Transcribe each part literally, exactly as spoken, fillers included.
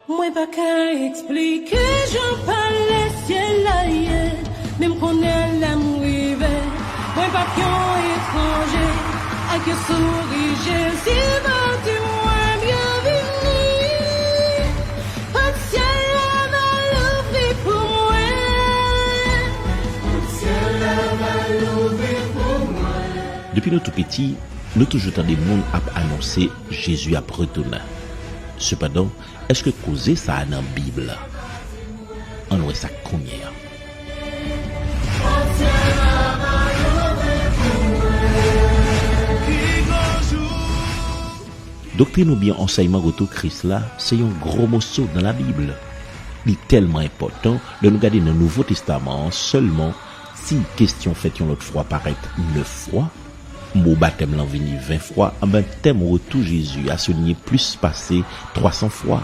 Mwen pa ka eksplike jan palè syèl la ye, men m konnen lè m rive, mwen p ap yon etranje. Ak yon souri, Jezi va di mwen byenvini. Pòt syèl la va louvri pou mwen. Pòt syèl la va louvri pou mwen. Depi nou tou piti, nou toujou tande moun ap anonse Jezi ap retounen. Sepandan, èske koze sa a nan Bib la? Ann wè sa kounye a. Doktrin oubyen ansèyman retou Kris la se yon gwo moso nan Labib. Li tèlman enpòtan, lè nou gade nan Nouvo Testaman an sèlman, si kesyon fèt yon lòt fwa parèt nèf fwa, mo batèm lan vini ven fwa, anben tèm retou Jezi a souliye plis pase twa san fwa.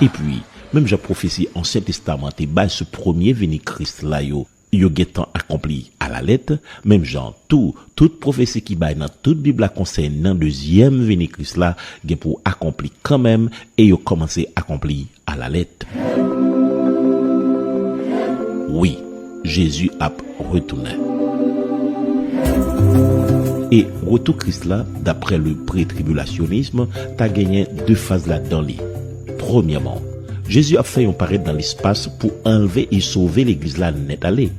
Epi, menm jan pwofesi Ansyen Testaman te bay sou premye vini Kris la yo, yo gentan akonpli alalèt, menm jan tou, tout pwofesi ki bay nan tout Bib la konsènan dezyèm vini Kris la gen pou akonpli kanmenm, e yo kòmanse akonpli alalèt. Wi, Jezi ap retounen. E retou Kris la, daprè le pretribulationnisme, ta genyen de faz ladan li. Premyèman, Jezi ap fè yon parèt nan lespas pou anlve e sove legliz la nèt ale.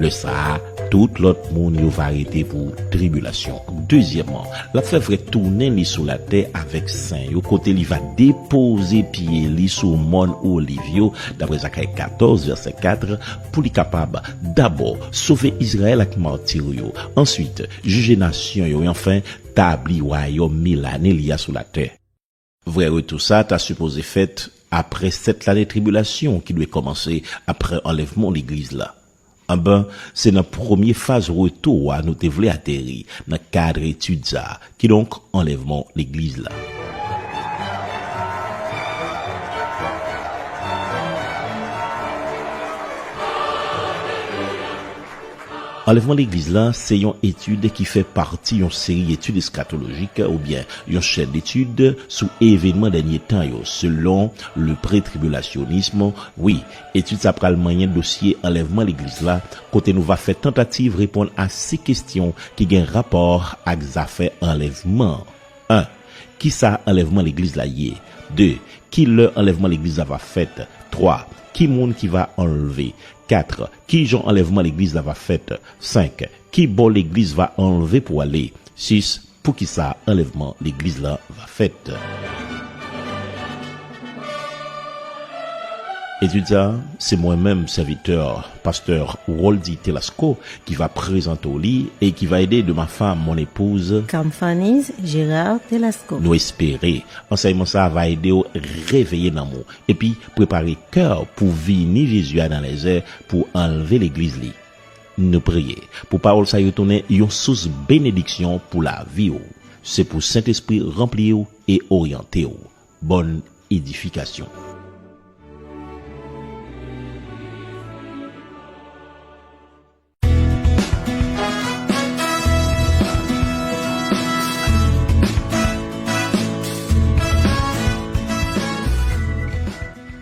Lè sa a, tout lòt moun yo va rete pou tribilasyon. Dezyèmman, l ap fè vrè tounen li sou latè avèk sen yo, kote li va depoze pye li sou mòn Oliv yo, daprè Zachayi katòz, vèsè kat, pou li kapab, dabò, sove Izrayèl ak mati yo, answit, jije nasyon yo, e anfen, tabli wayòm mil ane li a sou latè. Vrè retou sa a ta sipoze fèt apre sèt lane tribilasyon ki dwe kòmanse apre anlèvman legliz la. Anben, se nan premye faz retou a nou te vle ateri nan kad etid sa a, kidonk anlèvman legliz la. Anlèvman legliz la se yon etid ki fè pati yon seri etid eskatolojik oubyen yon chèn etid sou evènman dènye tan yo, selon le pretribulationnisme. Wi, etid sa pral manyen dosye anlèvman legliz la, kote nou va fè tantativ reponn a sis kesyon ki gen rapò ak zafè anlèvman. En, kisa anlèvman legliz la ye? De, kilè anlèvman legliz la va fèt? Twa, ki moun ki va anlve? Kat, kijan anlèvman legliz la va fèt? Senk, kibò legliz va anlve pou ale? Sis, poukisa anlèvman legliz la va fèt? Etid sa a, se mwen menm, sèvitè, pastè Roldy Telasco, ki va prezante w li e ki va ede de ma femme, mon épouse, Kamfanise Gérard Telasco. Nou espere ansèyman sa a va ede w reveye nanm ou epi prepare kè w pou vini Jezi a nan lèzè pou anlve legliz li. Nou priye pou pawòl sa yo tounen yon sous benediksyon pou lavi w. Se pou Sentespri ranpli w e oryante w. Bòn edifikasyon.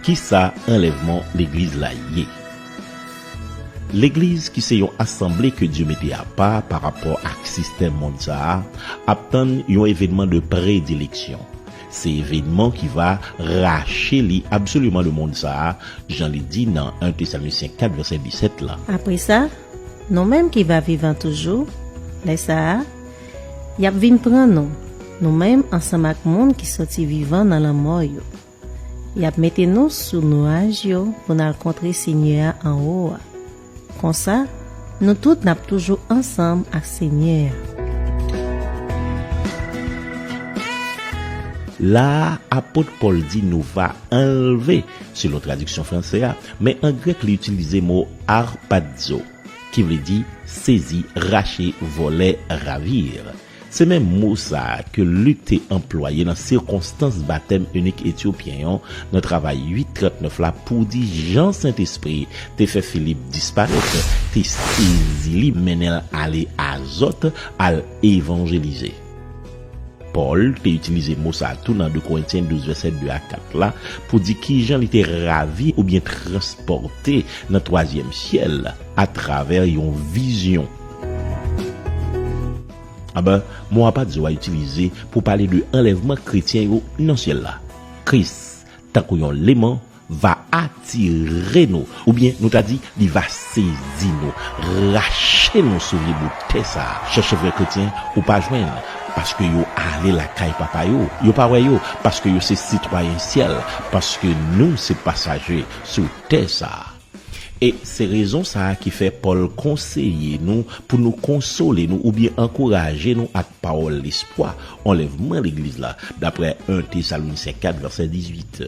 Kisa anlèvman legliz la ye? Legliz, ki se yon asanble ke Dye mete apa pa rapò ak sistèm mond sa a, ap tann yon evènman de predileksyon. Se evènman ki va rache li absoliman de mond sa a, jan li di nan en Tesalonisyen kat vèsè disèt la. Apre sa, nou menm ki va vivan toujou, lè sa a, y ap vin pran nou, nou menm ansanm ak moun ki sòti vivan nan lanmò yo. Y ap mete nou sou nwaj yo pou n al kontre Senyè a anwo a. Konsa, nou tout n ap toujou ansanm ak Senyè a. La a, apot Pòl di nou va anlve, selon tradiksyon franse a, men an grèk li itilize mo harpazo, ki vle di sezi, rache, vòlè, ravir. Se menm mo sa a ke Lik te anplwaye nan sikonstans batèm inik etyopyen an nan Travay uit trant nèf la pou di jan Sentespri te fè Filip disparèt, te sezi li, mennen l ale Azòt al evanjelize. Pòl te itilize mo sa a tou nan de Korentyen douz, vèsè de a kat la, pou di kijan li te ravi oubyen transpòte nan twazyèm syèl atravè yon vizyon. Anben, mo a pa di w a itilize pou pale de anlèvman kretyen yo nan syèl la. Kris, tankou yon leman, va atire nou, oubyen nou ta di, li va sezi nou, rache nou sou vye bout tè sa a. Chèche vrè kretyen, ou pa jwenn, paske yo ale lakay Papa yo. Yo pa wè yo, paske yo se sitwayen syèl, paske nou se pasaje sou tè sa a. E se rezon sa a ki fè Pòl konseye nou pou nou konsole nou oubyen ankouraje nou ak pawòl lespwa, anlèvman legliz la, daprè en Tesalonisyen kat, vèsè dizuit.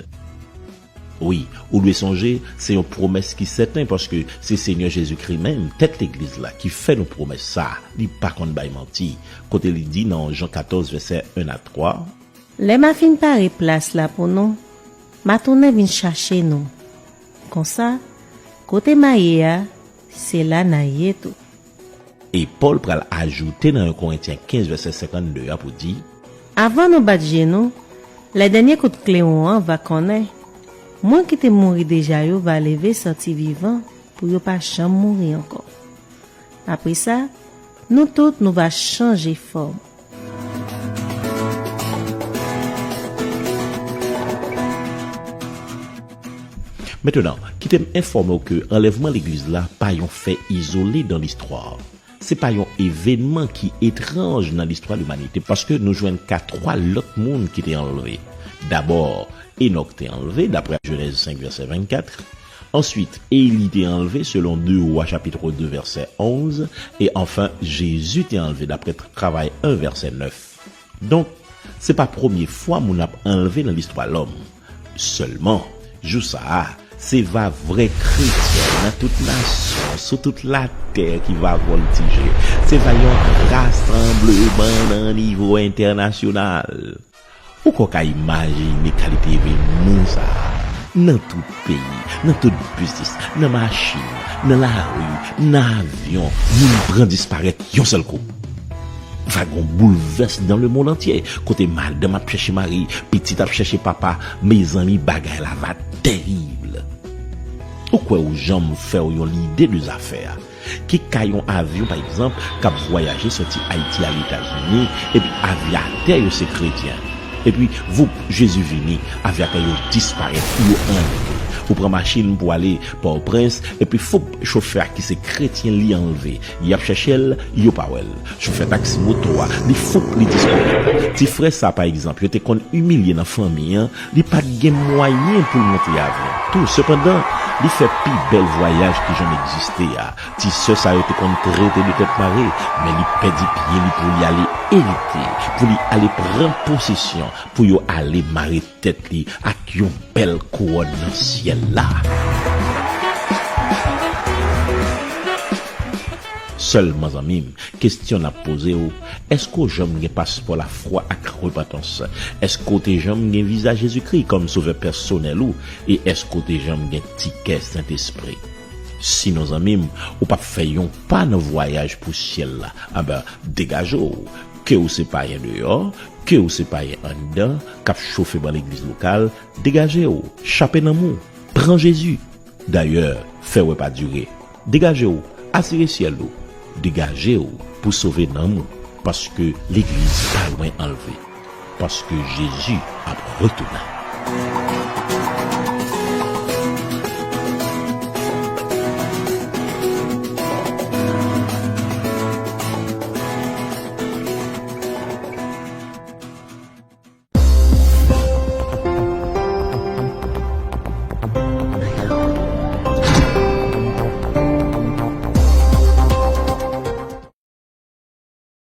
Wi, ou dwe sonje, se yon pwomès ki sèten, paske se Senyè Jezikri menm, tèt legliz la, ki fè nou pwomès sa a. Li pa konn bay manti. Kote li di nan Jan katòz, vèsè en a twa, Lè m a fin pare plas la pou nou, m a tounen vin chache nou. Konsa, kote m a ye a, se la n a ye tou. E Pòl pral ajoute nan en Korentyen kenz, vèsè senkannde a pou di, Avan nou bat je nou, lè dènye kout klewon an va konnen, moun ki te mouri deja yo va leve sòti vivan pou yo pa janm mouri ankò. Apre sa, nou tout nou va chanje fòm. Mentnan, kite m enfòme w ke anlèvman legliz la pa yon fè izole dan listwa. Se pa yon evènman ki etranj nan listwa limanite, paske nou jwenn ka twa lòt moun ki te anlve. Dabò, Enòk te anlve, daprè Jenèz senk, vèsè vennkat. Answit, Eli te anlve, selon de Wa, chapit de, vèsè onz. E anfen, Jezi te anlve, daprè Travay en, vèsè nèf. Donk, se pa premye fwa moun ap anlve nan listwa lòm. Sèlman, jou sa a, se va vrè kretyen nan tout nasyon, sou tout latè ki va vòltije. Se va yon rasanbleman nan nivo entènasyonal. Ou kwè w ka imajine kalite evènman sa a? Nan tout peyi, nan tout biznis, nan machin, nan lari, nan avyon, moun pran disparèt yon sèl kou. Va gen yon boulvès dans le monde entier, kote madanm ap chèche mari, pitit ap chèche papa, mezanmi, bagay la va terib. Ou kwè ou janm fè w yon lide de zafè a? Ki ka yon avyon, pa egzanp, k ap vwayaje soti Ayiti al Etazini, epi avyatè yo se kretyen. Epi, voup, Jezi vini, avyatè yo disparèt, yo anlve. Ou pran machin pou ale Pòtoprens, epi foup, chofè a ki se kretyen li anlve. Y ap chèche l, yo pa wè l. Chofè taksi moto a, li foup, li disparèt. Ti frè sa, pa egzanp, yo te konn imilye nan fanmi an, li pa t gen mwayen pou l monte avyon tou. Sepandan, li fè pi bèl vwayaj ki janm egziste a. Ti sè sa yo te konn trete de tèt mare, men li pèdi pye li pou li ale erite, pou li ale pran posesyon, pou yo ale mare tèt li ak yon bèl kouwòn nan syèl la. Sèlman, zanmi m, kesyon n ap poze w, èske w janm gen paspò lafwa ak repantans? Èske w te janm gen viza Jezikri kòm Sovè pèsonèl ou? E èske w te janm gen tikè Sentespri? Sinon, zanmi m, ou p ap fè yon pa nan vwayaj pou syèl la. Anben, degaje w. Ke w se payen deyò, ke w se payen anndan, k ap chofe ban legliz lokal, degaje w, chape nanm ou, pran Jezi. Dayè, fè wè pa dire. Degaje w, asire syèl ou. Degaje w pou sove nanm ou, paske legliz pa lwen anlve, paske Jezi ap retounen.